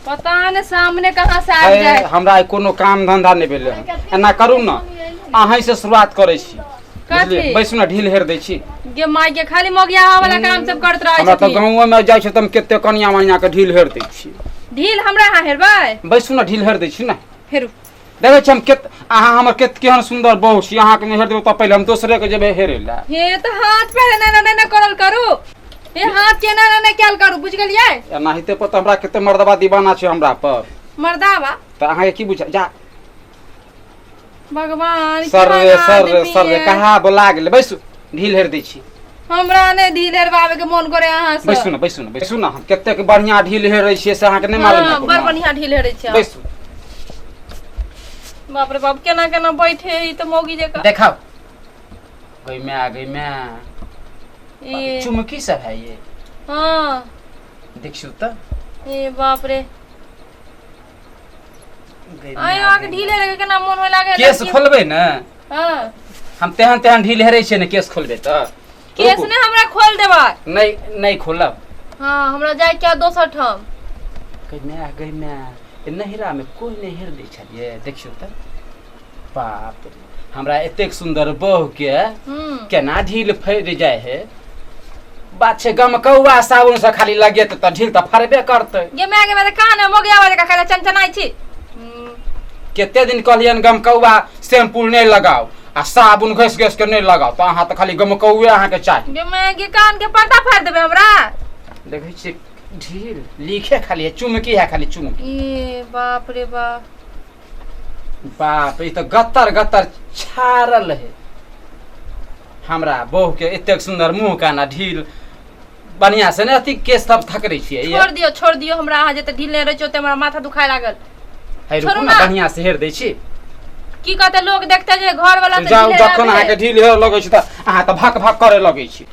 पता ने सामने कहाँ से आबि अरे, जाए। हमरा आइ कोनो काम धंधा नहि भेलै हन। एना करू ने, अहीं से शुरुआत करै छी। बुझलियै? कथी? बैसू ने, ढील हेर दै छी। गे माय के, खाली मोगिया वाला काम सब करत रहै हमरा तऽ छथिन। गाँवो में जाइ छै तऽ हम कते कनिया मनिया के ढील हेर दै छी। ढील हमरा अहाँ हेरबै? बैसू ने, ढील हेर दै छी ने। हेरू। देखै छी हम केत अहाँ हमर केत केहन सुन्दर बहू छी। अहाँके नहि हेर देबै तऽ पहिले हम दोसरे के जेबै हेरे लए। हे तऽ हाथ पैर एना एना नहि करल करू। हे हाथ के एना एना नहि कयल करू, बुझि गेलियै? एनाहिते पर तऽ हमरा कते मर्दबा दीवाना छै हमरा पर। मर्दाबा? तऽ अहाँके की बुझा जा। भगवान। सर रे। केहन सर रे। आदमी सर रे। है। कहाँ बोला गेलै? बैसू, ढील हेर दै छी। हमरा नहि ढील हेरबाबे के मोन करे अहाँ से। बैसू ने, बैसू ने, बैसू ने। हम कतेक बढ़िया ढील हेरै छियै से अहाँके नहि मालूम हाँ, है। बड़ बढ़िया ढील हेरै छै। बैसू। बाप रे बाप, केना केना बैठे ई तऽ मौगी जकाँ। देखाउ। गई मैं, गई मैं। ए। चुमकी सब है ये। हाँ। देखियौ तऽ। ए बाप रे। गई आयो। मैं, अहाँके गई ढील मैं। हेरे के केना मोन होय लागे? केस खोलबै ने? हाँ। हम तेहन तेहन ढील हेरै छियै ने, केस खोलबै तऽ। केस रुकू। ने हमरा खोल देबै। नहि, नहि खोलब। हाँ, हमरा जाय के दोसर ठाम। गई मैं, गई मैं, ए नहिरा में कोई नहि हेर दै छलियै। देखियौ तऽ, बाप रे, हमरा एतेक सुन्दर बहू के केना ढील फड़ि जाइ है। बात छै गमकौआ साबुन से खाली लगेतै तऽ ढील तऽ फड़बे करतै। गे my गे my, कहाँ ने मोगिया वाले का खाली चनचनाइ छी। कते दिन कहलियनि गमकौआ शैम्पू नहि लगाउ आ साबुन घसि घसि के नहि लगाउ, तऽ अहाँ तऽ खाली गमकौए अहाँके चाही। गे my गे, कान के पर्दा फाड़ि देबै हमरा। देखै छियै ढील लिखे खाली है, चुमकी है, खाली चुमकी। ए बाप रे बाप। बाप, ई तऽ गत्तर गत्तर छाड़ल है। हमरा बहू के एतेक सुन्दर मुँह काना ढील बढ़िया से ने अथी केस सब थकरै छियै। छोड़ दियौ, छोड़ दियौ हमरा। अहाँ जते ढील नहि रहै छै ओते हमरा माथा दुखाय लागल। है रुकू छोड़ू ने। ना। बढ़िया से हेर दै छी। की कहते लोग, देखते जे घर वाला से जाउ ढीले जखन रहबै। अहाँके ढील हेर लगै छै तऽ अहाँ तऽ भक भक करे लगै छी।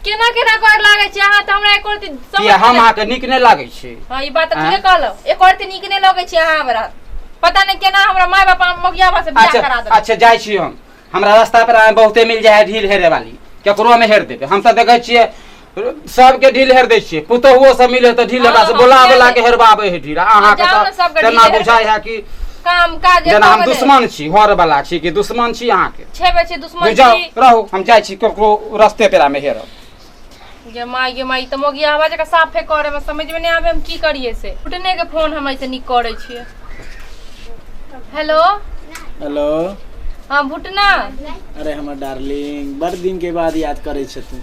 केना केना कर लागै छै अहाँ तऽ हमरा एको रत्ती समझ किया, हम नहि- अहाँके नीक नहि लागै छी? हाँ, ई बात तऽ आँय? ठीके कहलहुँ, एको रत्ती नीक नहि लगै छै अहाँ हमरा। पता नहि केना हमरा माय बाप मोगिया से बियाह अच्छा करा देलक। अच्छा, जाइ छी हम। हमरा रास्ता पर अहाँ बहुते मिल जाए है ढील हेरे वाली, केकरो में हेर देबै। हम तऽ देखै छियै सबके ढील हेर दै छियै। पुतोहुओ सब मिले तऽ ढील हेरबा से हाँ, बोला किया बोला नहि? के हेरबाबै है ढील अहाँके। जाउ ने तऽ सबके तेना ढील हेरबै। बुझाइ है कि काम काज जेना हम एको गो नहि। दुश्मन छी, घर वाला छी कि दुश्मन छी अहाँके। छेबे छी दुश्मन। जाउ। छी। रहू, हम जाइ छी, ककरो रस्ते पेरा में हेरब। गे माय गे माय, ई तऽ मोगिया हवा जकाँ साफे करे में समझ में नहि आबे हम की करिए से। उठने के फोन हम ऐसे नीक करै छियै। हेलो। हेलो। हाँ भुटना। अरे हमर डार्लिंग, बड़ दिन के बाद याद करै छै तू।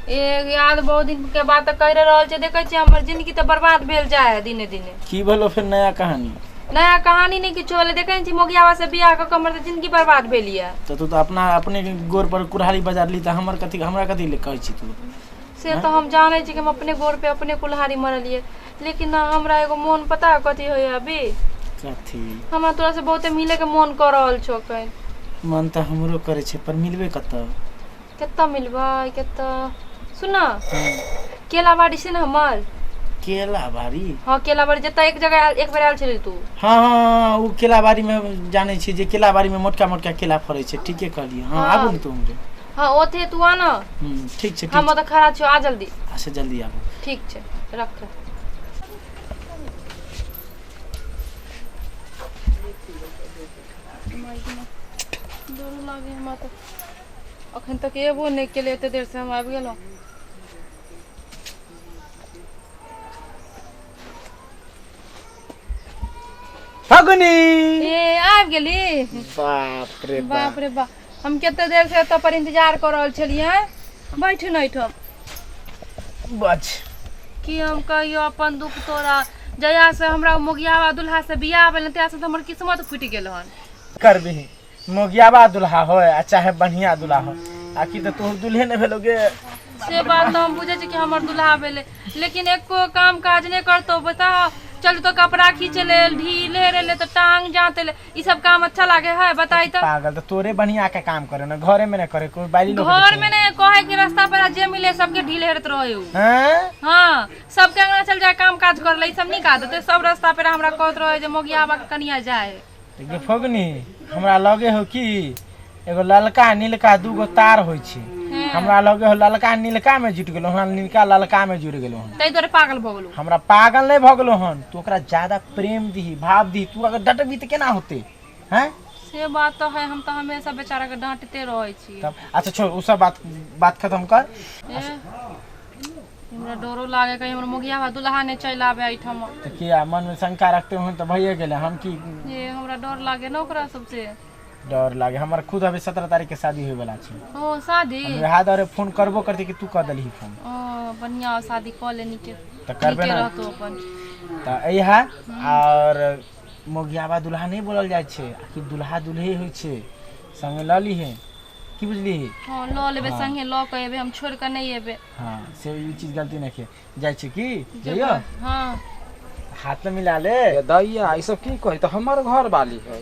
ए याद बहुत दिन के बाद तऽ करि रहल छै। देखै छियै हमर जिंदगी तऽ बर्बाद भेल जाय है दिने दिने। की भेलो फेर नया कहानी? नया कहानी नहि किछो भेलै। देखै छी मोगियावा से बियाह कऽ कऽ हमर तऽ जिंदगी बर्बाद भेल यऽ। तऽ तू तऽ अपना अपने गोर पर कुल्हाड़ी बजारली, तऽ हमर कथी, हमरा कथी ले कहै छी तू? से तऽ हम जानै छी कि हम अपने गोर पे अपने कुल्हाड़ी मरलियै, लेकिन ना हमरा एगो मोन पता है कथी होइए अभी? कथी? हमरा तोरा से बहुते मिले के मोन कऽ रहल छौ अखन। मन तऽ हमरो करै छै, पर मिलबै कतऽ? कतऽ मिलबै कतऽ? सुन, केला बाड़ी छै ने हमर। केला बाड़ी? हाँ, केला बाड़ी, जतऽ एक जगह एक बेर आयल छली तू। हाँ हाँ हाँ, ओ केला बाड़ी में जानै छियै जे केला बाड़ी में मोटका मोटका केला फड़ै छै। ठीके कहलियै। हाँ। हाँ। आबू ने तू हमरे। हाँ, ओथे तू आ ना। ठीक छै। हम ठीक। ओतऽ खड़ा छियौ, आ जल्दी। अच्छा, जल्दी आबू। ठीक छै, रख। डर लागे हमरा तऽ। अखन तक एबो नहि केलै, एते देर से हम आबि गेलहुँ। फगुनी। ए, आबि गेली। बाप रे। बाप रे बाप, हम कते देर से एतऽ पर इंतजार कऽ रहल छलियै। बैठ ने एहिठाम। बच। की हम कहियो अपन दुख तोरा? जहिया से हमरा मोगियावा दुल्हा से बियाह भेल तहिया से तऽ हमर किस्मत फूटि गेल हन। करबिही मोगियाबा दुल्हा होय आ चाहे बढ़िया दुल्हा हो, आखिर तऽ तोहर दुल्हे ने भेलो गे। से बात तऽ हम बुझै छी कि हमर दुल्हा भेलै, लेकिन एको काम काज नहि करतौ। बताओ, चल तो कपड़ा खींचे लेल, ढीले हेरे तऽ टांग जाँते ले, ई सब काम अच्छा लागे है? बताई तऽ। पागल, तऽ तोरे बढ़िया के काम करे ना, घरे में ना करे, कोई बाली लोग। घर में नहीं कहे कि रास्ता पर जे मिले सबके ढील हेरत रहे उ। हैं? हाँ, सबके अंगना चल जाए काम काज कर ले, ई सब नीक आदत है। सब रास्ता पर हमरा कहत रहे जे मोगियाबा के कनिया जाए। गे फगनी, हमरा लगे हो कि एगो ललका नीलका दूगो तार होइ छै। हमरा लगे हो ललका नीलका में जुटि गेलो हन, नीलका ललका में जुड़ि गेलो हन। ताहि दुआरे पागल भऽ गेलहुँ। हमरा पागल नहीं भऽ गेलो हन। तू ओकरा ज्यादा प्रेम दीही, भाव दीही। तू अगर डटबी तऽ केना होते हैं? से बात तऽ है, हम तऽ हमेशा बेचारा के डांटते रहै छी। तब अच्छा छोड़, उ सब बात बात खत्म कर। ए, हमरा डरो लागे कहीं हमर मोगिया बा दुल्हा नहि चलि आबे एहिठाम। तऽ किया मन में शंका रखते हुए तऽ भइए गेलै। हम की ए, हमरा डर लागे ने ओकरा सबसे। डर लागे? हमर खुद अभी 17 तारीख के शादी होय वाला छै। ओ शादी? हम वएह दुआरे फोन करबो करते कि तू कऽ देलही फोन। ओ बढ़िया, शादी कऽ ले, नीके तऽ करबे नीके ना। रहतो अपन। तऽ अइहा। और मोगियाबा दुल्हा नहि बोलल जाइ छै, आखिर दुल्हा दुल्हे होइ छै। संगे लऽ लीहे, की बुझलिही? हँ, लऽ लेबै। संगे लऽ कऽ एबै, हम छोड़ि कऽ नहि एबै। हँ, से ई चीज गलती नहि के जाइ छै की जइयो। हँ, हाथ में मिला ले। ये दैया, ई सब की कही, तऽ हमर घर वाली है।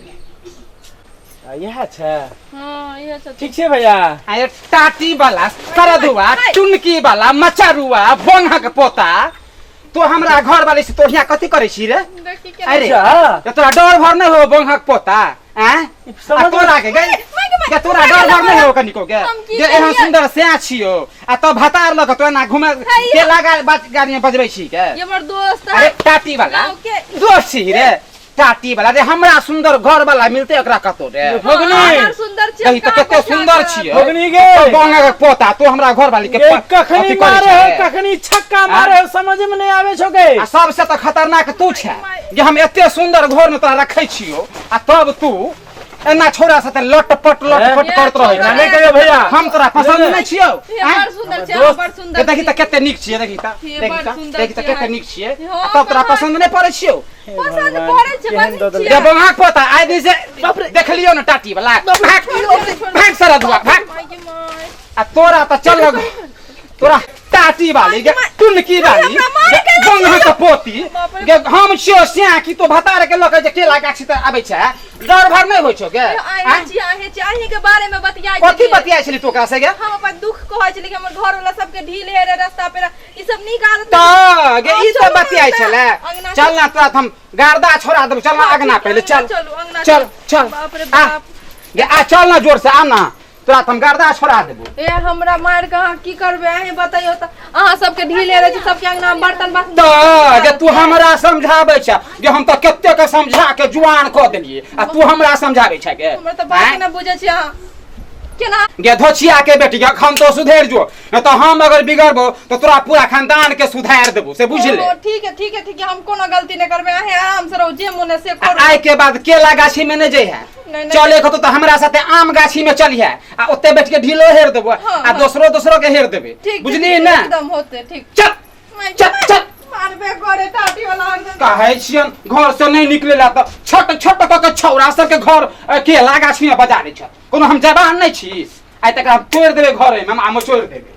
आ, इएह छै। हँ, इहे सब। ठीक छै भैया। अरे टाटी वाला सरदुआ चुनकी वाला मचरुआ बोंगक पोता, तो हमरा घर वाली से तोहिया कथी करै छी रे? देखी केना। अरे अच्छा। ये तोरा डर भर नहीं हो बोंगक पोता? आँ, आ तोरा के गई के तोरा डर भर नहीं हो कनिको के? हम की जे एहन करियै? सुंदर स्या छियो आ तो भतार लग तो एना घुमे के लगा बात गाड़ी में बजबै छी के? ये हमर दोस्त अरे है टाटी वाला गाँव के। दोस्त छी रे टाटी वाला रे, हमरा सुंदर घर वाला मिलते ओकरा कतो रे? भोगनी। हँ, हमर सुंदर छियै। कही तऽ कहाँ कते पैसा सुंदर करत? छियै। भोगनी गे। बोंगा के पोता, तू हमरा घर वाली के गे, कखनी अथी करै मारे हो छै। कखनी छक्का मारे हो, समझ में नहीं आवे छो गे। आ सबसे तऽ खतरनाक तू छै जे हम एते सुंदर घर में तोरा रखै छियो आ तब तू एना छोरा साथे लटपट लटपट ए, करत रहै छोरा छै। नहि कहियो भैया। हम तोरा पसंद नहि छियौ? ये आँय? बड़ सुंदर छै। दोस्त, बड़ सुंदर ये देखी छै। तऽ कते नीक छियै, देखी तऽ, ये देखी बड़ तऽ, सुंदर देखी तऽ छियै। कते नीक छियै। हँ, आ तब तोरा कहाँ? पसंद नहि पड़ै छियौ? पसंद पड़ै छै, केहन बड़ दऽ नीक देलकै। छियै। रे बंगाक पोता, आइ दिन से देखलियौ ने टाटी वाला, भाग भाग सरदुआ भाग। माय गे माय। आ तोरा तऽ चल तोरा टाटी वाली गे, टुनकी वाली हमरा मारि गे, बंगा के पोती बाप रे। गे, हम छियो सिया की तो भतार के लऽ के जे केला गाछी तऽ आबै छै, डर भर नहि होइ छौ गे? आहे आँय? छी, आहे छी, अहीं के बारे में बतियाइ कथी छलियै। बतियाइ छली तू ओकरा से गे? हम अपन दुख कहै छलियै कि हमर घर वाला सबके ढील हे रे रास्ता पे, ई सब नीक आदत तऽ गे ई चलू तऽ ने बतियाइ तऽ, छलै। अंगना। चल ना, तोरा तऽ हम गार्दा छोड़ा देबौ। चल ना हँ, अगना ठीक, पहिले। अंगना चल। चलू, अंगना चल चलू। चल। बाप रे आ बाप। गे आ, चल ना जोर से आ ना, तोरा तऽ हम गर्दा छोड़ा देबो। ए, हमरा मारि के अहाँ की करबै? अहीं बतैयौ तऽ, अहाँ सबके ढीले रहै छै, सबके अंगना में बर्तन बासन। तऽ गे तू हमरा समझाबै छ गे? हम तऽ कते के समझा के जुआन कऽ देलियै आ तू हमरा समझाबै छ गे? हमरा तऽ बात आँय? नहि बुझै छी अहाँ केना। गे धोछिया के बेटी गे, अखन तो सुधरि जो, नहि तऽ हम अगर बिगड़बो तऽ तोरा पूरा खानदान के सुधारि देबो, से बुझि ले। ओ, ठीक है, ठीक है, ठीक है, हम कोनो गलती नहि करबै। अहीं आराम से रहू, जे मोन है से आ करू। आइ के बाद केला गाछी में नहि जइहे। नहि, नहि। चले के तो हमरा साथे आम गाछी में चलिहे आ ओते बैठ के ढीलो हेर देबो। हाँ, आ हाँ। दोसरो दोसरो के हेर देबे। ठीक। बुझलिही ठीक, ने? एकदम होते, ठीक। चल। चल चल। मारबे करे टाटी वाला हरदम। कहै छियन घर से नहि निकले ला तऽ छोट छोट कऽ के छौड़ा सबके घर केला गाछी में बजा दै छ। कोनो हम जवान नहि छी? आइ तक हम तोड़ि देबै घरे में, हम आमो तोड़ि देबै।